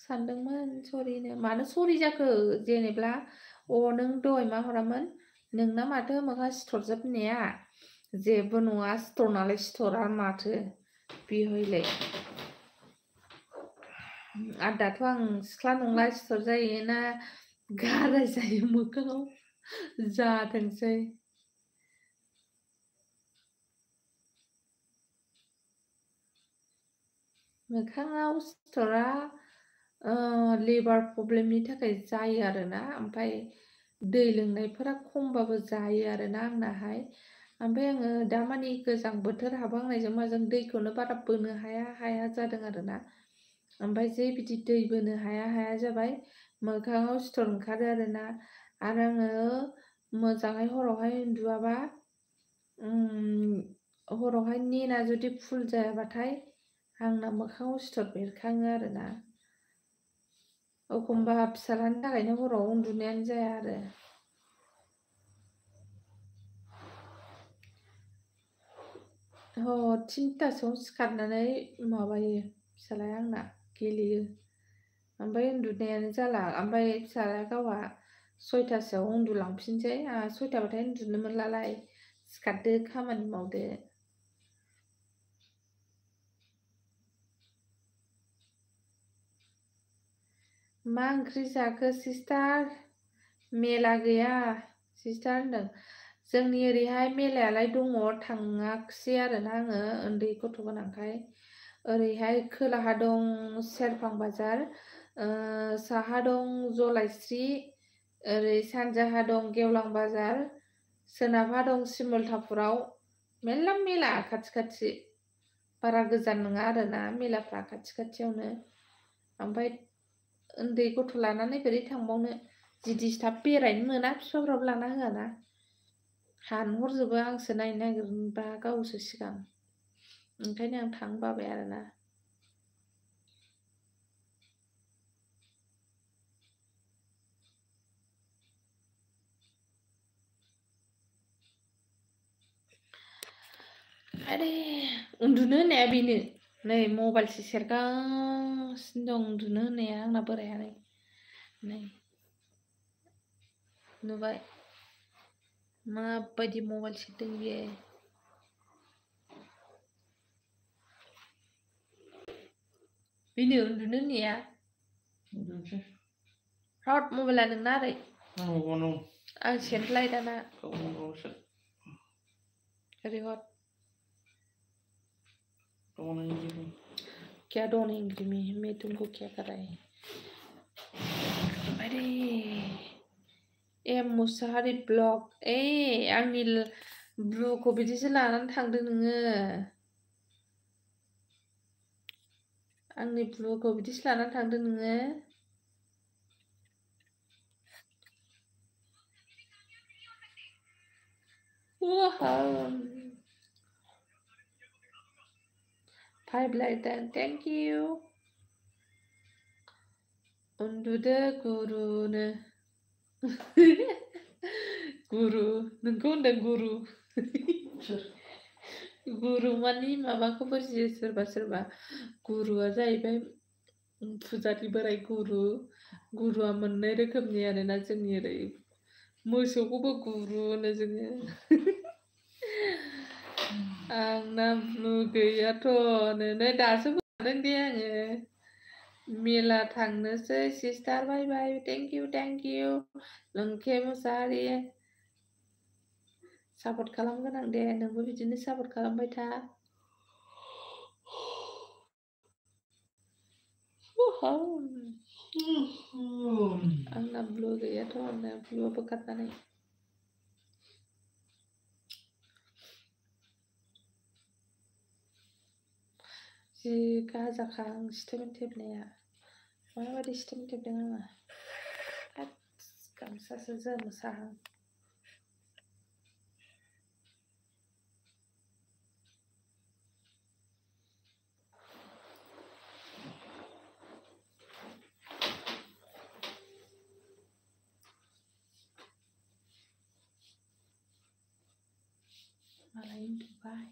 सानदोंमोन सरिनो मानो सरि जाखो जेनेब्ला नों दहाय मा हरामोन नोंना माथो मोखां सिथरजोब होननाया जेबो नङा सिथर नालाय सिथरा माथो बेहायलाय आरो दाथ' आं सिख्ला नंला सिथर जायो ना गाराय जायो मोखाङाव जाथोंसै मोखाङाव सिथरा लिभार प्रब्लेमनि थाखाय जायो आरोना ओमफ्राय दै लोंनायफोरा खमबाबो जायो आरोना आंनाहाय ओमफ्राय आङो दामानि गोजां बोथोर हाबहांनायजों माजों दैखौनो बारा बोनो हाया जादों आरोना ओमफ्राय जे बिदि दै बोनो हाया जाबाय मोखाङाव सिथर ओंखारो आरोना आरो आङो मोजाङै हरावहाय उन्दुआबा हरावहाय नेना जुदि फुल जायाबाथाय आंना मोखाङाव सिथर बेरखाङो आरोना एखमबा फिसालानि थाखायनो हराव उन्दुनायानो जाया आरो थिनथासोआव सिखारनानै माबायो फिसालाया आंना गेलेयो ओमफ्राय उन्दुनायानो जाला ओमफ्राय फिसालाया गावहा 6थासोआव उन्दुलांफिनसै 6थाबाथाय उन्दुनो मोनलालाय सिखारदो खामानि मावदो मा ओंख्रि जाखो सिस्टार मेला गैया सिस्टार होनदों जोंनि ओरैहाय मेलायालाय दङ थाङाखिसै आरोना आङो उन्दै गथ' गोनांखाय ओरैहाय खोलाहा दं सेरफां बाजार साहा दं जलायस्रि ओरै सानजाहा दं गेवलां बाजार सोनाबहा दं सिमलतापुराव मेरला मेला खाथि बारा गोजान नङा आरोना मेलाफ्रा खाथियावनो ओमफ्राय उन्दै गथ' लानानै बोरै थांबावनो जि डिस्टार्ब बेरायनो मोना बिफाफ्राबो लाना होआना हानहरजोबो आंसो नायनो नागिरबा गावसो सिगां ओंखायनो आं थांनो बाबाय आरोना आरे उन्दुनो होननाया बेनो नै मबाइलसो सेरगासिनो दं उन्दुनो होननाया आंना बोरायानो नै नुबाय माबायदि मबाइल सेरदों बियो बेनो उन्दुनो होननाया हट मबाइला नोंना ओरै आं सेरलाय दाना ओरै हट क्या डोनेंगे मैं तुमको क्या कराए अरे मुसाहारि ब्लग आंनि ब्लुखौ बिदिसो लानानै थांदों नोङो आंनि ब्लुखौ बिदिसो लानानै थांदों नोङो फाइभ लाइक थेंक इउ उन्दुदो गुरुनो गुरु नोंखौ होनदों गुरु गुरु मानि माबाखौ बुजियो सोरबा गुरुआ जाहैबाय फुजारि बोराय गुरुआ मोननै रोखोमनि आरोना जोंनि ओरै मोसौखौबो गुरु होनो जोङो आंना ब्लु गैयाथ' नै दासो बुंदों दे आङो मेला थांनोसै sister bye bye thank you लंके मुसाहारि सापर्ट खालामगोन आं दे नोंबो बिदिनो सापर्ट खालामबाय था आंना ब्लु गैयाथ' आंना ब्लुआबो खारनानै जि गाजाखा आं स्टेपमेन्ट थेबनाया माबायदि स्टेपमेन्ट थेबदों आङो गामसासो जोमसाहां मालाय उन्दुबाय